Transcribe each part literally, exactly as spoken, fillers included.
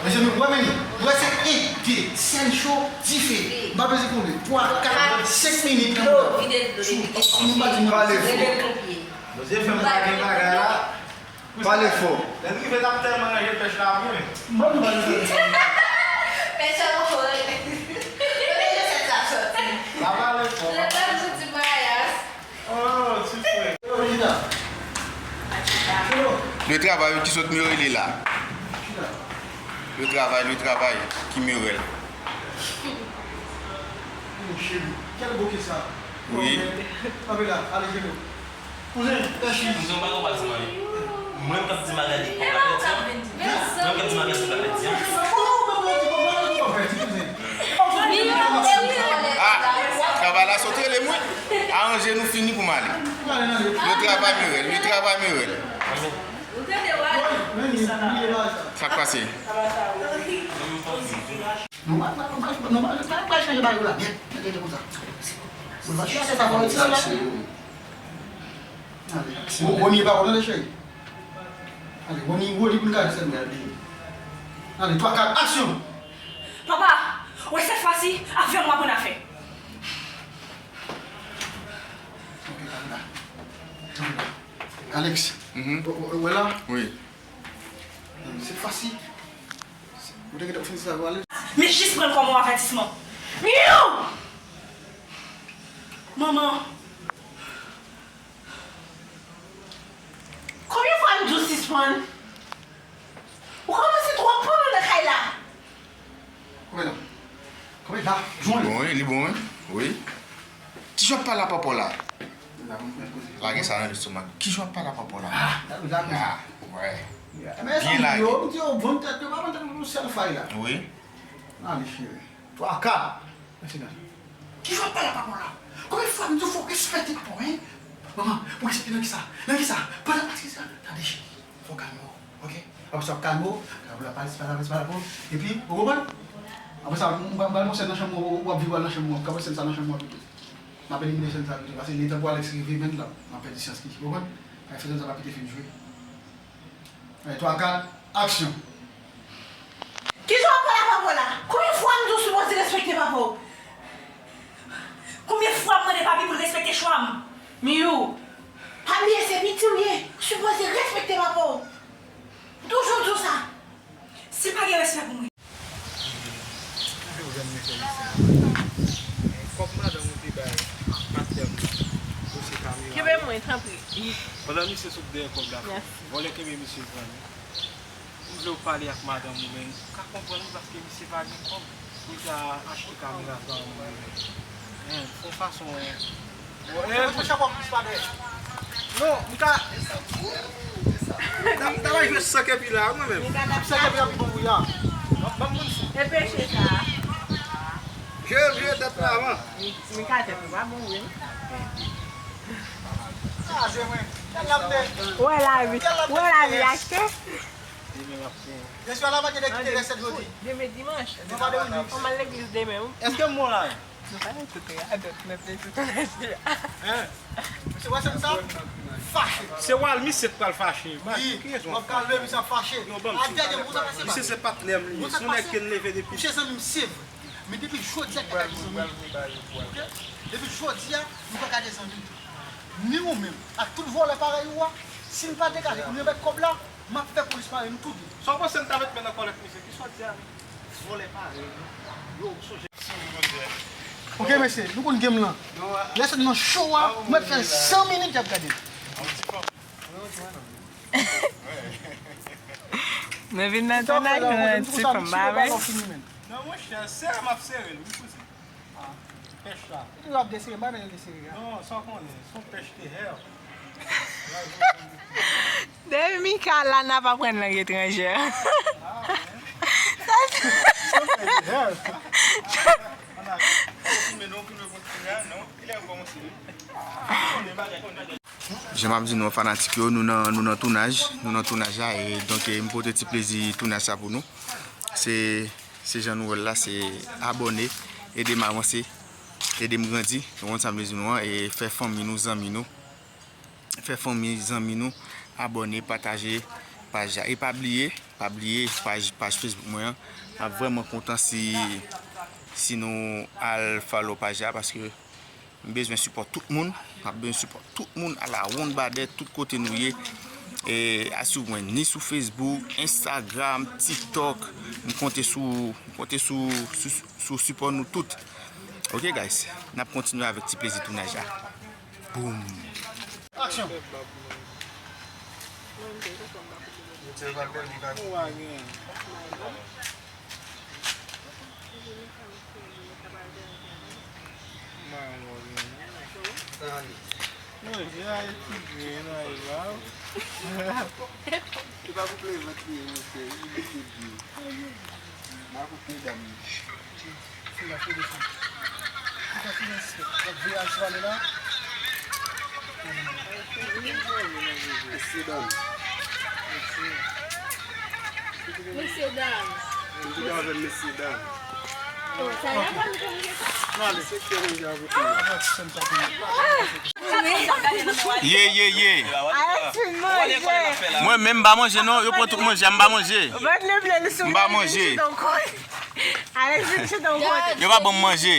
Mezanmi, wè, men, wè se en, de, sèl cho, dife. M pa bezwen konte. Twa, kat, senk minit, sou, m pa di mwen. Pale fò. Bondye fè m pa gen bagay la. Pale fò. Lè n rive, n ap tèlman ranje pèch la byen. Mwen, mwen, mwen. Pèch la ankò. Kote Joseph sa soti? Pa pale fò. Lè m soti Mayas. Oh, ti frè. Le travay ki sot me rele la. Le travay, le travay ki me rele. Oh, cheri, quel bokeh ça? Wi. Kanpe la, ale, cheri. Kouzen, tèchi. Kouzen, ou pa konn pa di mwen. Mwen k ap di Magali pou la pèdi an. Mwen k ap di Magali pou la pèdi an. Ah, travay la sot rele m wi. Aranje nou fini pou m ale. Le travay me rele, le travay me rele. Sa k pase? Non, pa, pa, pa, non, pa, pa, pa chanje bagay la nèt. Nèt, nèt, konsa. Bon, pa chanje sa, fò retire la. Ale. Roni pa kontan de cheri. Ale, Roni, Roni pou n ka sèl. Ale, twa, kat, aksyon! Papa, wè sèt fwa si, avè w m aprann afè. Ok, Kamila. Kamila. Alex, ou, ou, ou wè la? Wi. Sèt fwa si, ou te gentan fin sa, ou ale. Men jis pran l kòm yon avètisman. Miou! Manman. Konbyen fwa m di w sispann? Ou kòmanse twò pran nan kay la. Konbyen la? Konbyen la? Li bon, wi, li bon, wi. Wi. Kijan w ap pale a papa w la? Lage sa nan lestomak. Kijan w ap pale a papa w la? Ah, lage sa. Ah, wè. Byen lage. Yo, m di yo, vann tèt yo, pa vann tèt yo pou sèl fay la. Wi. Ale, cheri. Twa, kat. Mèsi, gason. Kijan w ap pale a papa w la? Konbyen fwa m di w fò w respekte papa w, en? Manman, pou respekte nan kisa? Nan kisa? Pandan, paske sa, tande, cheri. Fò w kalme w, ok? Apre sa, w ap kalme w, w ap pale, pale, pale, pale, epi, ou konprann? Apre sa, m pral, m pral pran sèn nan chanm ou, w ap vin pral nan chanm ou, m ap pran sèn sa nan chanm ou pito. M ap elimine sèn sa pito, paske letan pou Alex rive menm la, m ap pèdi syans li, ou konprann? Fè sèn sa pa kite fin jwe. Alè, twa, kat, aksyon! Kijan w ap pale a papa w la? Konbyen fwa m di w sipoze respekte papa w? Konbyen fwa m mande papi pou l respekte chwa m? Miyou, pa bliye se piti w ye, ou sipoze respekte papa w. M toujou di w sa. Si l pa gen respè pou mwen. Kòb madanm ou te bay pastè Bruno pou se kamera. Kenbe mwen, tanpri. Pandan misye sot dèyè kòb la, vòlè kenbe misye pran li. M vle w pale ak madanm ou, men ou ka konprann wi, paske misye pa gen kòb pou l ta achte kamera sa a, mwen menm. Fè yon fason. Non, m ka. M ta bay jwe sank epi la, mwen menm. Sank epi la pi bon wi la. Ban m moun si. E peche sa. Jwe, jwe tèt la avan. Mika tèt ou pa bon wi. Wè lavi, wè lavi achte. Demen w ap gen. Jeswa la pa gen de kite lè sèt jodi. Demen dimanch. Nou pa de wi. Ann al legliz demen wi. Èske m bon la? Nou pa nan tout radòt, men plezi tou mesye. Hein? Misye wè sèn sa? Fache. Se Walmy se pral fache. Wi, w ap ka leve misye ap fache. Non, ban m ti. Misye se patnè m li ye. Se yon nèg ke n leve depi. Misye zanmi m, se vre. Men depi jodi a, li pa ka gen zanmi. Ok? Depi jodi a, li pa ka gen zanmi. Ni ou menm, ak tout vòlè parèy ou a, si n pa degaje pou n remèt kòb la, m ap fè polis mare nou tou de. Sa w panse m ta met men nan kòlèt misye? Ki sòti a? Vòlè parèy nou. Yo, sonje. Ok, mesye, nou konn game lan. Lè sot nan show a, mwen fè san minit y ap gade. Mwen vin nan tounaj, mwen ti fanm ba men. Non, monchè, sere m ap sere l, wi, pou ti pèch la. Ou toujou ap desere, m pa renmen desere a. Non, sa w konnen, se yon pèch te hèl. Depi Mika la, n ap aprann lang etranjè. Jan m ap di nou, fanatik yo, nou nan, nou nan tounaj, nou nan tounaj la, e donk, e, m pote ti plezi tounaj sa pou nou. Se, se jan nou wè l la, se abòne, ede m avanse, ede m grandi, nou konn sa m vle di nou an, e fè fanmi nou, zanmi nou, fè fanmi, zanmi nou, abòne, pataje paj la. E pa bliye, pa bliye paj, paj Facebook mwen an. M ap vrèman kontan si, si nou al follow paj la, paske m bezwen sipò tout moun. M ap bezwen sipò tout moun, ala wonn badè, tout kote nou ye. E, a swiv mwen ni sou Facebook, Instagram, TikTok. M konte sou, m konte sou, sou, sou sipò nou tout. Ok, guys, n ap kontinye avèk ti plezi tounaj la. Boom! Aksyon! Manje a etidye nan e ba w. Se pa pou plezantri, mesye, li etidye. M a koute medam yo. Sila, sila, sila. Sila, sila, sila. Wap veye al sou ale la. Mesye dam. Mesye dam. Mesye dam. Mesye dam. Ye, ye, ye. Mwen menm m pa manje non, yo pran tout manje a, m pa manje. M pa manje. Yo pa ban m manje.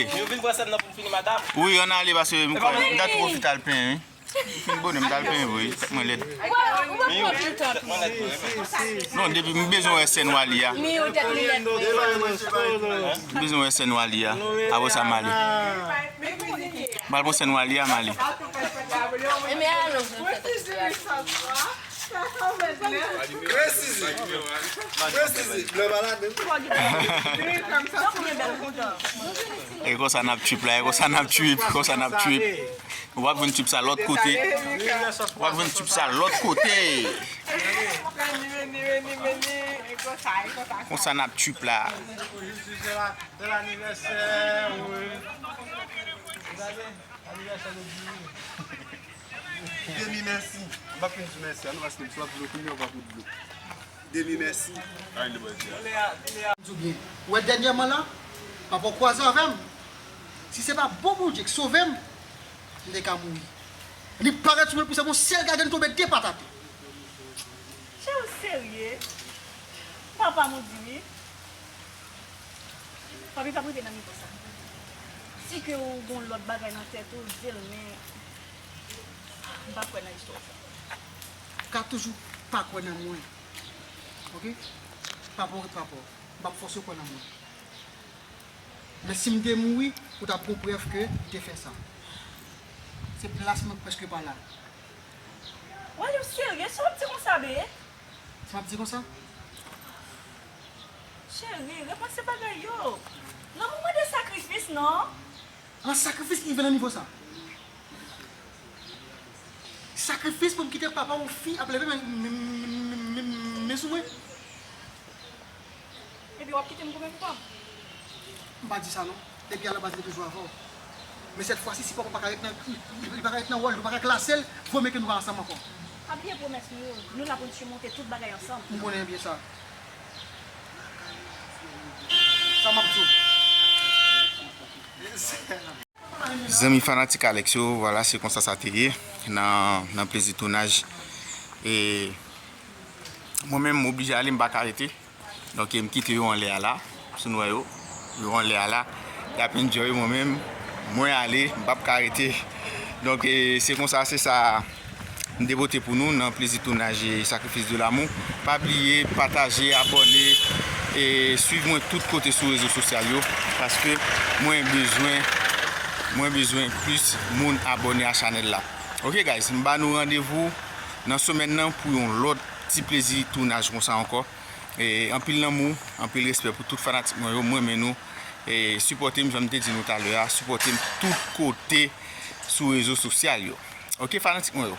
Wi, ann ale paske m ta tou pwofite al penyen wi. Fin bonè m t al penyen vre, tèt mwen lèd. Non, depi m bezwen wè sèn Wali a. M bezwen wè sèn Wali a. Apre sa m ale. M al pran sèn Wali a, m ale. Presize. Presize. Blan malad menm. E konsa n ap trip la, e konsa n ap trip, konsa n ap trip. W ap jwenn tip sa lòt kote. W ap jwenn tip sa lòt kote. Konsa n ap trip la. Demi mèsi. M p ap fin di mèsi a non, paske m sou ap dlo kounye a, w pa pou dlo. Demi mèsi. M di w byen. Ou wè dènyèman la, papa w kwaze avè m. Si se pa bon Bondye k sove m, m te ka mouri. Li parèt sou mwen pou sa, bon sèl gade m tonbe de pat atè. Che, ou serye? Papa moudi wi. Papi p ap rive nan nivo sa. Si ke ou gon lòt bagay nan tèt ou, di l, men m pa kwè nan istwa sa. Ka toujou pa kwè nan mwen. Ok? Papa w ret papa w. M p ap fòse w kwè nan mwen. Men si m te mouri, ou t ap gon prèv ke m te fè sa. Se plas mwen k prèske pa la. Wali, ou serye? Sa w ap di konsa, be? Sa m ap di konsa? Cheri, repanse bagay yo. Lanmou mande sakrifis, non? An sakrifis ki rive nan nivo sa? Sakrifis pou m kite papa yon fi ap leve men, men, men, men, men sou mwen? Epi w ap kite m goumen pou pa m? M pa di sa non. Depi a la baz li toujou avè w. Men sèt fwa si, si papa pa ka ret nan, li, li, li pa ka ret nan wòl, nou pa ka klase l, vo mye ke nou pa ansanm ankò. Pa bliye pwomès nou yo. Nou la pou n simonte tout bagay ansanm. M konnen byen sa. Sa m ap di w. Zanmi fanatik Alex yo, vwala, se konsa sa te ye nan, nan plezi tounaj. E mwen menm, m oblije ale, m pa ka rete. Donk, e m kite yo anlè a la. Si nou wè yo, yo anlè a la. Y ap enjoy, mwen menm, mwen ale, m p ap ka rete. Donk, e se konsa, se sa m te pote pou nou nan plezi tounaj e sakrifis de lamou. Pa bliye pataje, abòne, e swiv mwen tout kote sou rezo sosyal yo, paske mwen bezwen, mwen bezwen plis moun abòne a chanèl la. Ok guys, m ba nou randevou nan semèn nan pou yon lòt ti plezi tounaj konsa ankò. E anpil lanmou, anpil respè pou tout fanatik mwen yo, m renmen nou. E sipòte m, jan m te di nou talè a, sipòte m tout kote sou rezo sosyal yo. Ok, fanatik mwen yo.